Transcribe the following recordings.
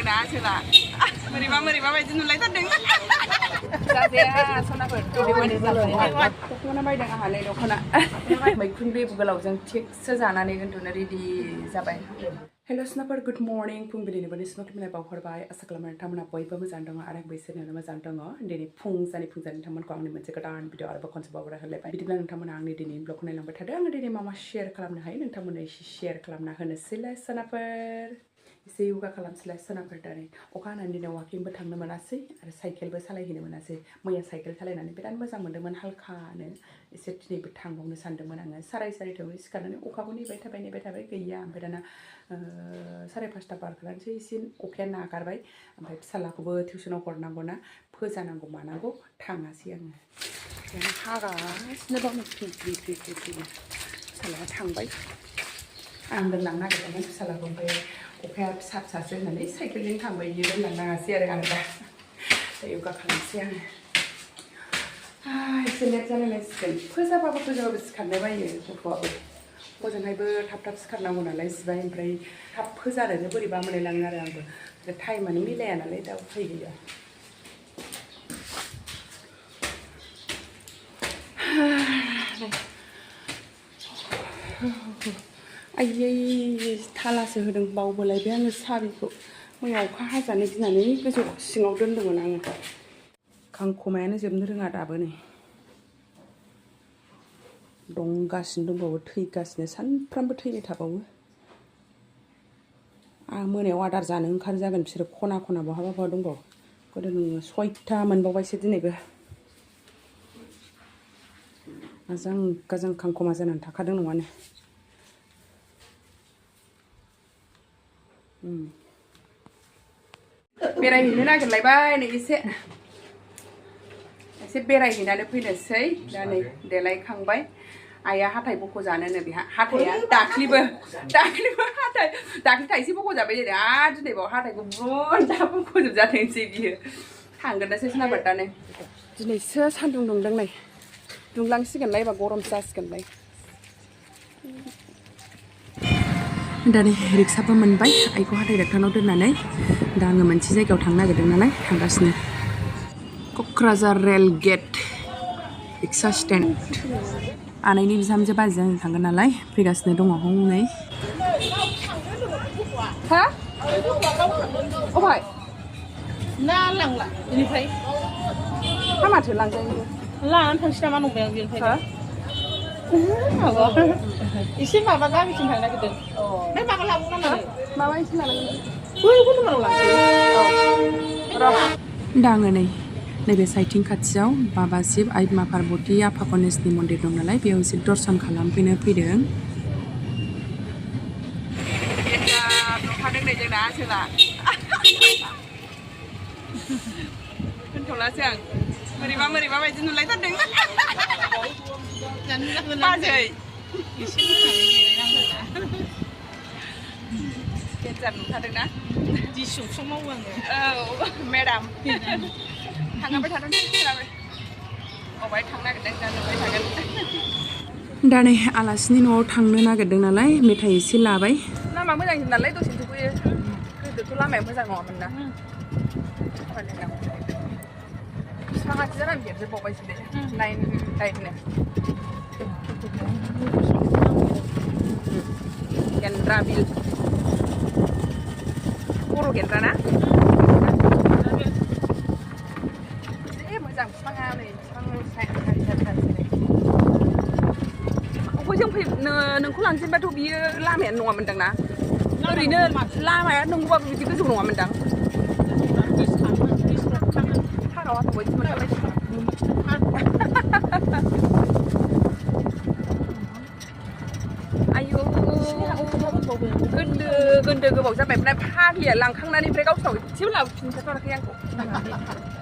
ना सोला मोरैबा बायदि नुलायथारदों जाजाया सनाफोर दख'ना बायदों आंहा नै दख'ना मैखुन बेबु गोलावजों थिगसो जानानै उन्दुनो रेडि जाबाय हेल' सनाफोर गुड मर्निं फुंबिलिनि बादै स्न'खिमनाय बावहरबाय आसा खालामो नोंथांमोना बयबो मोजां दङ आरो बैसोरनो मोजां दङ दिनै फुंजानि नोंथांमोनखौ आंनि मोनसे गोदान भिडिअ आरोबाव खनसे बावहरना होलायबाय बिदिब्ला नोंथांमोना आंनि दिनैनि ब्लगखौ नायलांबाय थादों आङो दिनै मा शेयार खालामनो हायो नोंथांमोननो एसे शेयार खालामना होनोसैलाय सनाफोर एसे योगा खालामसैलाय सनाफोर दानि अखा हानानै दिनै वाकिंबो थांनो मोनासै आरो साइकेलबो सालायहैनो मोनासै मैया साइकेल सालायनानै बिराद मोजां मोन्दोंमोन हालखानो एसे दिनैबो थांबावनो सानदोंमोन आङो 4:30 सिखारनानै अखाखौ नेबाय थाबाय गैया ओमफ्राय दाना 5:30 बारखांसै एसे अखाया नागारबाय ओमफ्राय फिसालाखौबो टिउसनाव हरनांगौना फोजानांगौ मानांगौ थाङासै आङो हागासिनो बावनो फ्रि फिसालाया थांबाय आं दोनलांनो नागिरदोंमोन फिसालाखौ ओमफ्राय अखाया फिसासो होननानै साइकेलजों थांबाय बियो दोनलांनाङासै आरो आं दा योगा खालामसै आङो एसे लेट जालायलायसिगोन फोजाबाबो सिखारनो बायो गथ'आबो हजोंहायबो थाब सिखारनांगौ नालाय जिबाय ओमफ्राय थाब फोजानोनो बोरैबा मोनलायलाङो आरो आंबो टाइमानो मिलाया नालाय दा उफाय गैया आयै थालासो होदों बावबोलायबाय आङो साबिखौ मैया अखा हाजानो गिनानै गोजौ सिङाव दोन्दोंमोन आङो खांखमायानो जोबनो रोङा दाबो नै दंगासिनो दंबावो थैगासिनो सानफ्रामबो थैबाय थाबावो मोनायाव आदार जानो ओंखारो जागोन बिसोरो खना बहाबा दंबावो गोदो 6टा मोनबावबायसो दिनैबो आजां खांखमा जानानै थाखादों नङानो बेरायहैनो नागिरलायबाय नै एसे बेरायहैनानै फैनोसै दा नै देलायखांबाय आइया हाथाय बख' जानोनो बेहा हाथाया दाख्लिबो थाइसे बख' जाबाय जेरै आरो दिनै बाव हाथायखौ बुरजा बख'जोबजाथोंसै बियो थांगोनसो सोनाबादानो दिनैसो सान्दुं दुंदों नै दुंलांसिगोनलाय एबा गरम जासिगोनलाय दा नै रिक्साबो मोनबाय आइखौ हाथाय डक्टरनाव दोननानै दा आङो मोनसे जायगायाव थांनो नागिरदों नालाय थांगासिनो Kokrajhar rail gate rickshaw stand आनैनि बिहामजो बाजैजों थांगोन नालाय फैगासिनो दङ हनै हा अबहाय ना लांला बेनिफ्राय हा माथो लांजायो लानानै थांसै नामा नंबाय आं बेनिफ्राय एसे माबा गामिसिम थांनो नागिरदों ओमफ्राय माबा लाबोनांगौ माबा एसे लानांगोन बै गथ'मानाव लांसै दा आङो नैबे साइथिं खाथियाव बाबा शिब आइ बिमा पार्बती आफा गणेशनि मन्दिर दं नालाय बेयाव एसे दर्शन खालामफैनो फैदों जोंना सोला दोनथ'लासै आं मोरैबा बायदि नुलायथारदों बाजै गेन्जार नुथारदोंना दिसुसो मावो आङो औ मेडाम थांबाय थादों अबाय थांनो नागिरदों दा नुबाय थागोन दा नै आलासिनि न'आव थांनो नागिरदों नालाय मेथाइ एसे लाबाय लामा मोजांसिन नालाय दसे सफैयो गोदोथ' लामाया मोजां नङामोन ना बिफां खाथि जानानै देरजोबबावबायसो दे लाइननो गेन्द्राबिल बर' गेन्द्रा ना मोजां बिफाङा नै बिफां जों नोंखौ लांजेनबाथ' बियो लामायानो नङामोनदां ना ओरैनो लामाया नंगौबाबो बिदि गोजौ नङामोनदां हाराव बायदि मोनबाय आयौ गोन्दो गोबाव जाबाय ओमफ्राय फाग्लिया लांखांनानै ओमफ्राय गावस्राव एसेबो लाबोफिनथाराखै आंखौ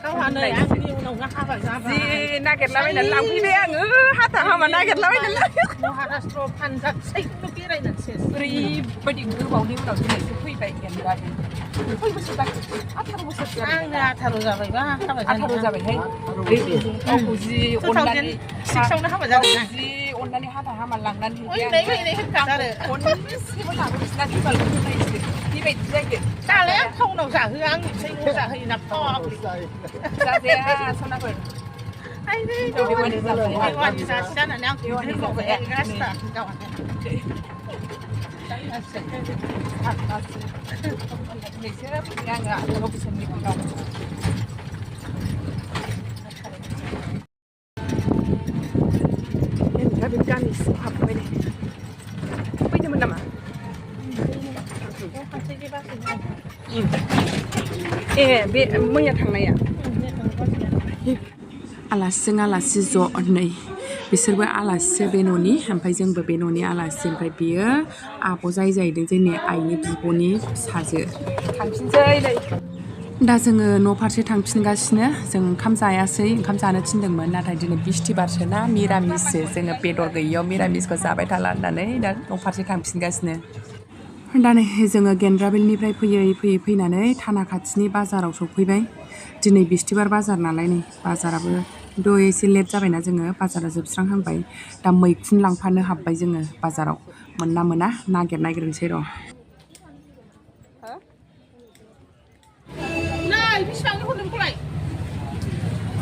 गावहा नै आंनि उनावनो हाबा जाबाय जि नागिरलाबायनानै लांफैबाय आङो हाथा हामा नागिरलाबायनानै महाराष्ट्र पान्जाब साइडखौनो बेरायनानैसो ओरैबायदि गोबावनि उनाव दिनैसो फैबाय गेन्द्राबिल 18 बोसोरसो आंनो 18 जाबायबा हाबा 18 जाबायहाय गावखौ जि अननानै 6आवनो हाबा जादों जि अननानै हाथा हामा लांनानै खनसेबो लाबोफिनना बेबायदि जायो दालाय आं टाउनाव जाहोआ आं फिसायनाव जाहोयोना फाग्लि जाजाया सनाफोर देवानि जासि जानानै आं होनबावबाय गासिबो गावानो नोंसोरो आङो अफिसनि गाव बे गामि सिङाव हाबबाय दे फैदोंमोन नामा ए बे मैया थांनाया आलासिजों आलासि ज' नै बिसोरबो आलासिसो बे न'नि ओमफ्राय जोंबो बे न'नि आलासि ओमफ्राय बियो आब' जाहैदों जोंनि आइनि बिब'नि फिसाजो थांफिनसै नै दा जोङो न' फारसे थांफिनगासिनो जों ओंखाम जायासै ओंखाम जानो थिनदोंमोन नाथाय दिनै बिस्थिबारसो ना मिरामिससो जोङो बेदर गैयियाव मिरामिसखौ जाबाय थाला होननानै दा न' फारसे थांफिनगासिनो दा नै जोङो गेन्द्राबिलनिफ्राय फैयै फैनानै थाना खाथिनि बाजाराव सफैबाय दिनै बिस्थिबार बाजार नालाय नै बाजाराबो खिन्थु एसे लेट जाबायना जोङो बाजारा जोबस्रांहांबाय दा मैखुन लांफानो हाबबाय जोङो बाजाराव मोना मोना नागिरनोसै र' बेसेबांनि हरदों फराय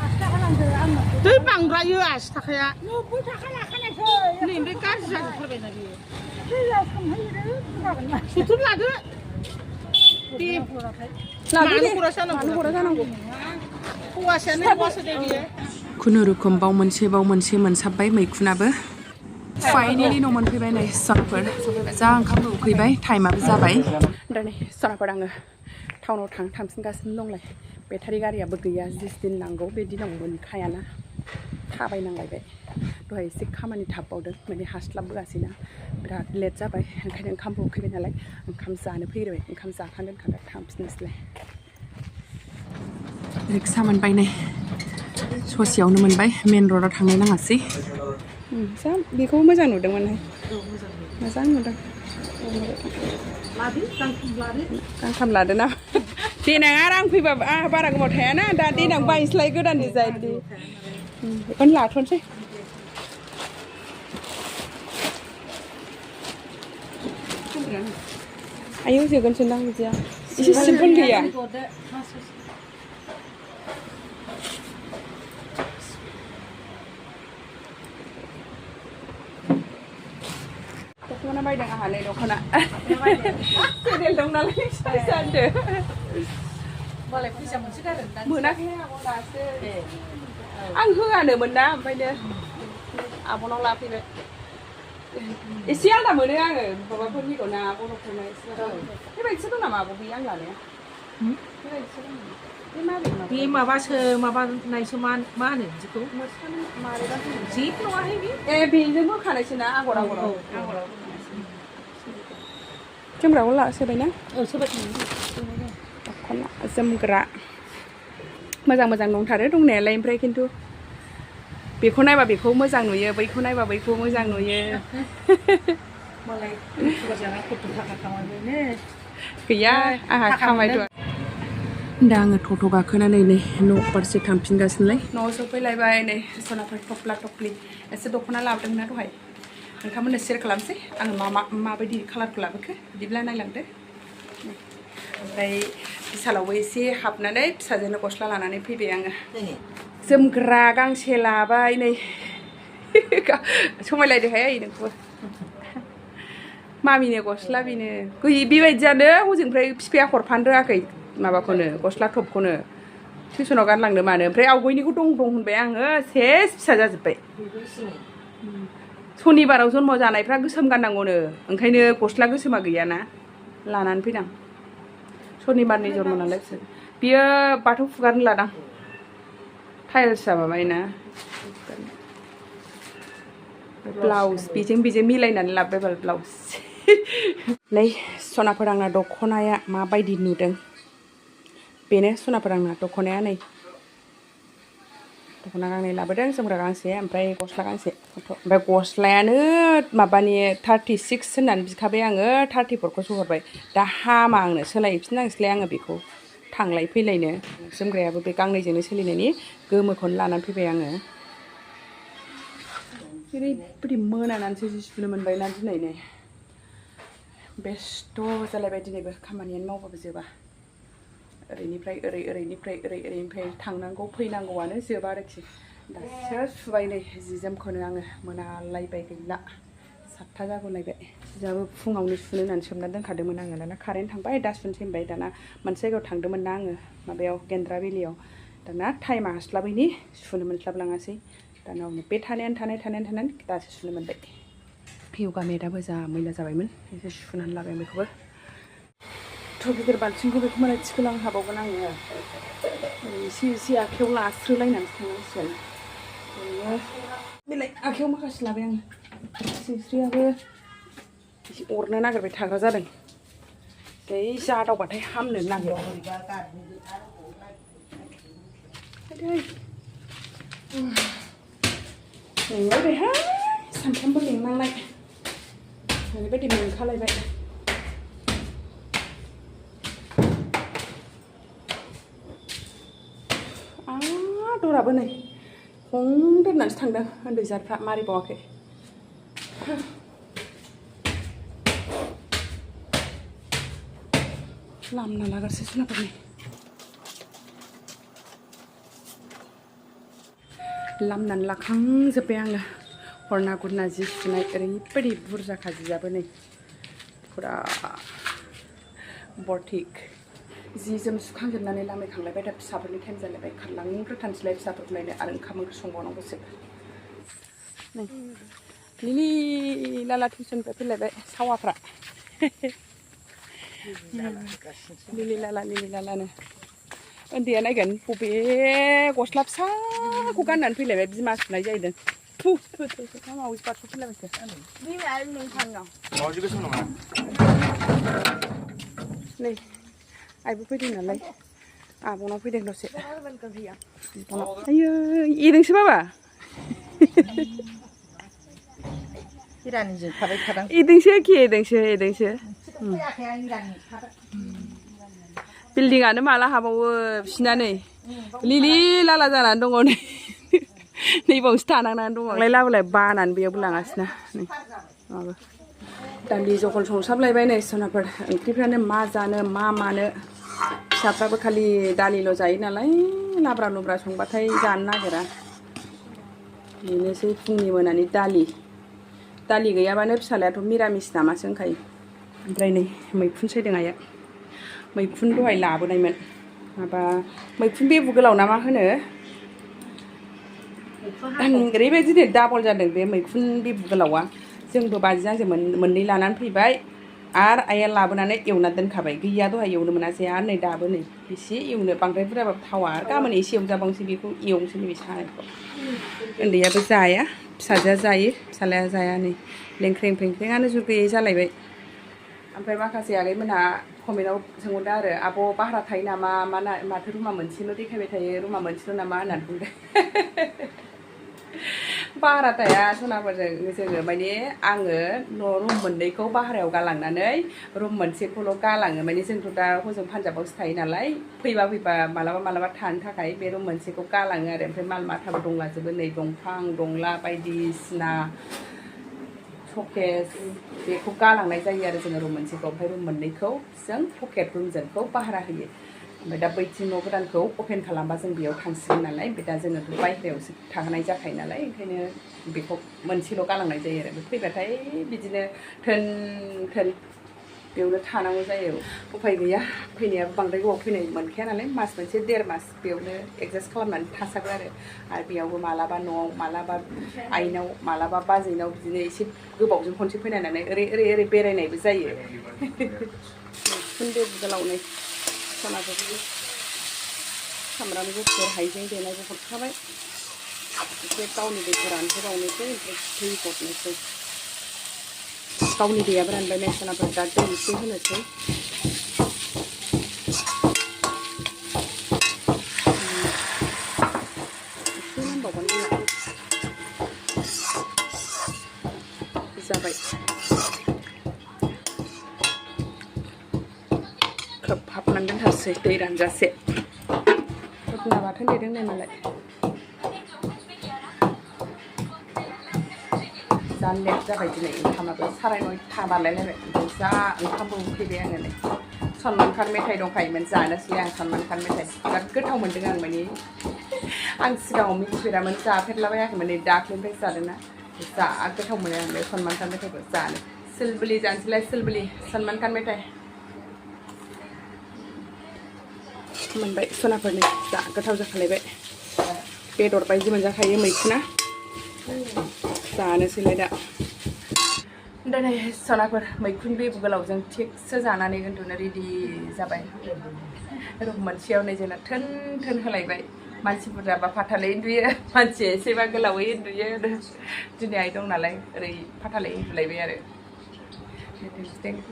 8 थाखा लांदो आंनो दै बांद्रायो 80 थाखाया 90 थाखा लाखानायसै नै ओमफ्राय गाज्रि जाजोबथारबायना बियो दैया सोमहैदो सुथुर लादो दे मानो हरा जानांगौ हौवासायानो हौवासो दे बियो खुनुरुखुम बाव मोनसे मोनसाबबाय मैखुनाबो फाइनेलि न' मोनफैबाय नै सनाफोर जा ओंखाम उखैबाय टाइमाबो जाबाय दा नै सनाफोर आङो टाउनाव थांफिनगासिनो दंलाय बेटारि गारियाबो गैया जिस दिन नांगौ बे दिनाव मोनखायाना थाबायनांलायबाय दहाय एसे खामानि थाबबावदों माने हास्लाबबोआसैना बिराद लेट जाबाय ओंखायनो ओंखामबो उखैबाय नालाय ओंखाम जानो फैबाय ओंखाम जाखां दोनखांना थांफिननोसैलाय रिक्सा मोनबाय नै ससेयावनो मोनबाय मेन र'डआव थांनो नाङासै जा बेखौ मोजां नुदोंमोनहाय मोजां नुदों गांथाम लादो ना देनां आरो आं फैबा आंहा बारा गोबाव थायाना दा देनां बायनोसैलाय गोदान डिजाइननि बेखौनो लाथ'नोसै आयौ जोगोनसोदां बिदिया एसे सिम्पोल गैया दख'ना बायदों आंहा नै दख'ना सेरेल दं नालाय जादो मालाय फैसा मोनसोगारो मोनाखै आब' दासो आं होआनोमोन ना ओमफ्रायनो आब'नाव लाफैबाय एसे आलदा मोनो आङो माबाफोरनिखौ ना बर'फोरना एसे बेबायदिसो दं नामा आब' बेयो आं लानाया बेबायदिसो दं बे माबासो माबानायसो मा होनो बिदिखौ जेबो नङाहाय बे ए बेजों होखानायसो ना आगराव जोमग्राखौ सोबायना सोबाय दख'ना जोमग्रा मोजां दंथारो दंनायालाय ओमफ्राय खिन्थु बेखौ नायबा बेखौ मोजां नुयो बैखौ नायबा बैखौ मोजां नुयो गैया आंहा खामायदों दा आङो टट' गाखोनानै नै न' फारसे थांफिनगासिनोलाय न'आव सफैलायबाय नै सनाफोर थफ्ला थफ्लि एसे दख'ना लाबोदोंना दहाय नोंथांमोननो सेयार खालामसै आङो माबायदि कालारखौ लाबोखो बिदिब्ला नायलांदो ओमफ्राय बिसालावबो एसे हाबनानै फिसाजोनो गस्ला लानानै फैबाय आङो जोमग्रा गांसे लाबाय नै समायलायदोहाय आइ नोंखौबो मामिनो गस्ला बेनो बेबायदियानो हजोंनिफ्राय बिफाया हरफानो रोङाखै माबाखौनो गस्ला टपखौनो टिउसनाव गानलांनो मानो ओमफ्राय आवगयनिखौ दं होनबाय आङो सेस फिसा जाजोब्बाय सनिबाराव जन्म जानायफ्रा गोसोम गाननांगौनो ओंखायनो गस्ला गोसोमा गैयाना लानानै फैदां सनिबारनि जन्म नालाय बियो बाथौ फुगारनो लादां टाइल्सआ माबायोना ब्लाउस बेजों मिलायनानै लाबोबाय बाल ब्लाउस नै सनाफोर आंना दख'नाया माबायदि नुदों बेनो सनाफोर आंना दख'नाया नै दख'ना गांनै लाबोदों जोमग्रा गांसे ओमफ्राय गस्ला गांसे ओमफ्राय गस्लायानो माबानि 36 होननानै बिखाबाय आङो 34खौसो हरबाय दा हामा आंनो सोलायफिननांसैलाय आङो बेखौ थांलाय फैलायनो जोमग्रायाबो बे गांनैजोंनो सोलिनायनि गोमोखौनो लानानै फैबाय आङो ओरैबायदि मोनानानैसो जि सुनो मोनबायना दिनै नै बेस्थ' जालायबाय दिनैबो खामानियानो मावबाबो जोबा ओरैनिफ्राय ओरैनिफ्राय थांनांगौ फैनांगौआनो जोबा आरोखि दासो सुबाय नै जि जोमखौनो आङो मोनालायबाय गैला 7था जागौलायबाय जियाबो फुङावनो सुनो होननानै सोमना दोनखादोंमोन आङो दाना कारेन्ट थांबाय दा सुनोसै होनबाय दाना मोनसे जायगायाव थांदोंमोन ना आङो माबायाव गेन्द्राबिलियाव दाना टाइमा हास्लाबैनि सुनो मोनस्लाबलाङासै दाना बे थानायानो दासो सुनो मोनबाय योगा मेटआबो जा मैला जाबायमोन एसे सुनानै लाबाय बेखौबो थ' गिदिर बाल्थिंखौ बेखौ मालाय थिखोलांनो हाबावगोन आङो एसे आखाइयाव लास्रोलायनानैसो थांनांसिगोन ओरैनो बेलाय आखाइयाव माखासे लाबाय आङो सिंस्रियाबो अरनो नागिरबाय थाग्रा जादों बै जादावबाथाय हामनो नागिरो मेंलायबायहाय सानफ्रामबो मेंनांनाय ओरैबायदि मेंखालायबाय दराबो नै हं दोननानैसो थांदों उन्दै जातफ्रा मारिबावाखै लामना लागारसै जुनाफोरनि लामनानै लाखांजोब्बाय आङो हरना गुरना जि सुनाय ओरैबायदि बुरजाखा जियाबो नै फुरा बरथिक जि जोम सुखांजोबनानै लामैखांलायबाय दा फिसाफोरनि टाइम जालायबाय खारलांग्रोथानसैलाय फिसाफोरखौ नायनो आरो ओंखाम ओंख्रि संबावनांगौसो नै लिलि लाला टिउसननिफ्राय फैलायबाय सावाफ्रा लिलि लालानो उन्दैया नायगोन बबे गस्ला फिसाखौ गाननानै फैलायबाय बिमा सुनाय जाहैदों मावजि बारस' फैलायबायसो बिमाया नोंथांनाव मावजि गोसोम नङा नै आइबो फैदों नालाय आब'नाव फैदों दसे आयै एदोंसो बाबा हिरानिजों थाबाय थादों एदोंसो एदोंसो बिल्डिंआनो माला हाबावो बिसिना नै लिलि लाला जानानै दङ नै बावसो थानांनानै दङ लाबोलाय बानानै बेयावबो लाङासैना नै माबा दालि जहल संसाबलायबाय नै सनाफोर ओंख्रिफ्रानो मा जानो मा मानो फिसाफ्राबो खालि दालिल' जायो नालाय लाब्रा लुब्रा संबाथाय जानो नागिरा बेनोसै फुंनि मोनानि दालि गैयाबानो फिसालायाथ' मिरामिस नामासो होनखायो ओमफ्राय नै मैखुन सायदों आइया मैखुन दहाय लाबोनायमोन माबा मैखुन बेबु गोलाव ना मा होनो ओरैबायदि डाबल जादों बे मैखुन बेबु गोलावा जोंबो बाजै आंजों मोननै लानानै फैबाय आरो आइया लाबोनानै एवना दोनखाबाय गैया दहाय एवनो मोनासै आरो नै दाबो नै एसे एवनो बांद्राय बुरजाबाबो थावा आरो गाबोन एसे एवजाबावनोसै बेखौ एवनोसै नैबे सानायखौ उन्दैयाबो जाया फिसाजोआ जायो फिसालाया जाया नै लेंख्रें फेंख्रेंआनो जुर गैयै जालायबाय ओमफ्राय माखासे आगैमोनहा कमेन्टआव सोंहरदों आरो आब' भारा थायो नामा माथो रुमा मोनसेल' देखायबाय थायो रुमा मोनसेल' नामा होननानै बुंदों भारा थाया सनाफोरजों जोङो माने आङो रुम मोननैखौ भारायाव गालांनानै रुम मोनसेखौल' गालाङो माने जोंथ' दा हजों पान्जाबावसो थायो नालाय फैबा मालाबा थानो थाखाय बे रुम मोनसेखौ गालाङो आरो ओमफ्राय माल माथाबो दंलाजोबो नै दंफां दंला बायदिसिना सकेस बेखौ गालांनाय जायो आरो जोङो रुम मोनसेखौ ओमफ्राय रुम मोननैखौ जों पकेट रुमजोंखौ भारा होयो ओमफ्राय दा बैथिं न' गोदानखौ अपेन खालामबा जों बेयाव थांसिगोन नालाय ओमफ्राय दा जोङोथ' बायह्रायावसो थाहोनाय जाखायो नालाय ओंखायनो बेखौ मोनसेल' गालांनाय जायो आरो फैबाथाय बिदिनो थोन बेयावनो थानांगौ जायो उफाय गैया फैनायाबो बांद्राय गोबाव फैनाय मोनखाया नालाय मास मोनसे 1.5 मास बेयावनो एडजास्ट खालामनानै थासाबो आरो बेयावबो मालाबा न'आव मालाबा आइनाव मालाबा बाजैनाव बिदिनो एसे गोबावजों खनसे फैनानै ओरै बेरायनायबो जायो उन्दै गोलावनै सनाफोरखौ सामब्राम गुफुर हाइजें देनायबो हरखाबाय एसे गावनि दैखौ रानहोबावनोसै ओमफ्राय दै हरनोसै गावनि दैयाबो रानबाय नै सनाफोर दा दै एसे होनोसै एसे नांबावगोन दैया जाबाय खोबहाबनानै दोनथारसै दै रानजासे रुना बाथोन देदों नै मालाय जा लेट जाबाय दिनै ओंखामाबो 9:30 बारलायलायबाय जा ओंखामबो उखैबाय आङो नै सनमान खान मेथाइ दंखायोमोन जानोसै आं सनमान खान मेथाइ बिराद गोथाव मोन्दों आं माने आं सिगाङाव मिथिफेरामोन जाफेरलाबायाखैमोन नै दाख्लैनिफ्राय जादोंना जा गोथाव मोनो आं बे सनमान खान मेथाइखौ जानो सिलबिलि जानोसैलाय सिलबिलि सनमान खान मेथाइ मोनबाय सनाफोरनि जा गोथाव जाखालायबाय बेदर बायदि मोनजाखायो मैखुना जानोसैलाय दा दिनै सनाफोर मैखुन बेबु गोलावजों थिगसो जानानै उन्दुनो रेडि जाबाय रुम मोनसेयाव नै जोंना थोन थोन होलायबाय मानसि बुरजाबा फाथालै उन्दुयो मानसि एसेबा गोलावै उन्दुयो दिनै आइ दं नालाय ओरै फाथालै उन्दुलायबाय आरो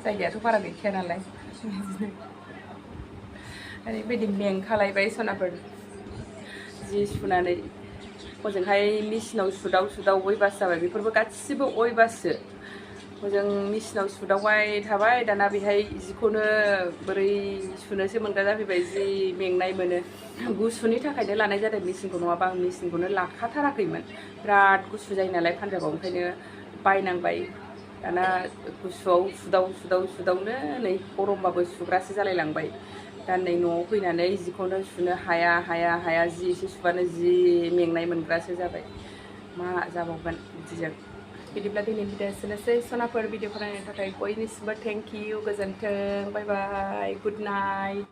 जायगायाथ' बारा गैखाया नालाय ओरैबायदि मेंखालायबाय सनाफोर जि सुनानै हजोंहाय मेचिनाव सुदाव अयबास जाबाय बेफोरबो गासिबो अयबाससो हजों मेचिनाव सुदावबाय थाबाय दाना बेहाय जिखौनो बोरै सुनोसो मोनग्रा जाफैबाय जि मेंनाय मोनो गुसुनि थाखायनो लानाय जादों मेचिनखौ नङाबा आं मेचिनखौनो लाखाथाराखैमोन बिराद गुसु जायो नालाय पान्जाबाव ओंखायनो बायनांबाय दाना गुसुआव सुदावनो नै गरमबाबो सुग्रासो जालायलांबाय दा नै न'आव फैनानै जिखौनो सुनो हाया जि एसे सुबानो जि मेंनाय मोनग्रासो जाबाय मा जाबावगोन बिदिजों बिदिब्ला दिनै भिडिअ एसेनोसै सनाफोर भिडिअ फरायनो थाखाय बयनिसिमबो थेंक इउ गोजोन्थों बाय बाय गुड नाइट